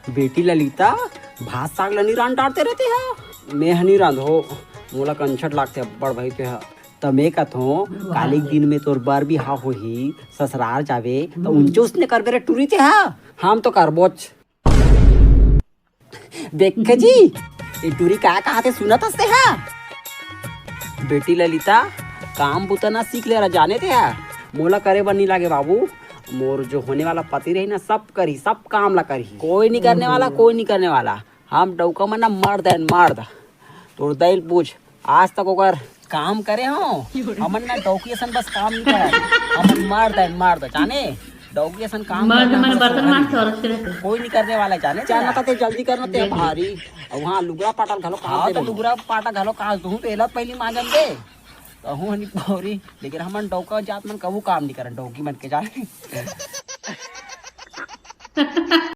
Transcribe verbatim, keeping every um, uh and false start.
बेटी ललिता, भात साग ल नी रांध डारते रहिते हा। मैं ह नी रांधों, मोला कंछट लागथे अब्बड़ भाई ते हा। त मैं कथों, काली के दिन में तोर बर बिहाव होही, ससुरार जाबे, त उंचे उसने करबे रे टूरी ते हा। हम तो करबोच। देख जी, ये टूरी का कहाथे सुनत हस ते हा। बेटी ललिता, काम बुता ना सीख ले रहा जाने ते हा। मोला करे बर नी लागे बाबू, मोर जो होने वाला पति रही ना, सब करही, सब काम ला करही। कोई नी करने वाला, कोई नी करने वाला। हम डौका मन ना मर्द हन, मर्द। तोर दाई ल पूछ, आज तक ओकर काम करे हो? हमन ना डौकी असन बस काम नी करन, हमन मर्द हन, मर्द, जाने? डौकी असन काम मर्द करना मन हमर बर्तन मांजथे, औरत के रहथे। कोई नी करने वाला, जाने? जाना त ते जल्दी करना ते भारी। अउ हाँ, लुगरा पाटा घलो कांच हाँ, दे तो देबो। लुगरा पाटा घलो कांच दूँ, तो एला पहिली मांजन दे। कहूँ हनी पौरी, लेकिन हमन डौका जात मन कभू काम नी करन, डौकी मन के जाने।